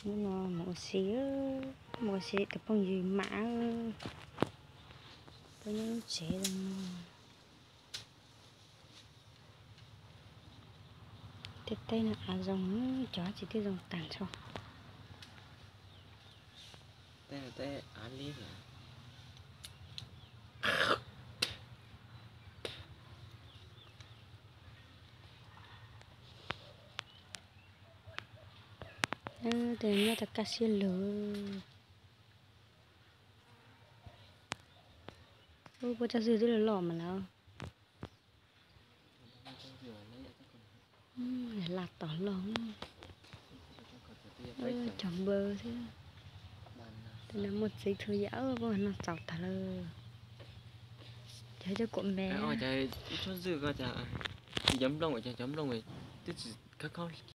Hnub no mus ua si, mus ua si tus phooj ywg mam, peb nyob lub tsev zoo. Tej teb no av zoo, cov tsis twb zoo tag nrho. Tej nyob tau kaj siab lug. Ub, puab tsob zwj twb loj loj mas lawm. Laj tom loj, cog npawg thiab. Tus no muaj txiv txhua yam, puab noj txaus tag lawm. Cog cov kuam me. Cov nplooj, cov nplooj twb tsis khab khob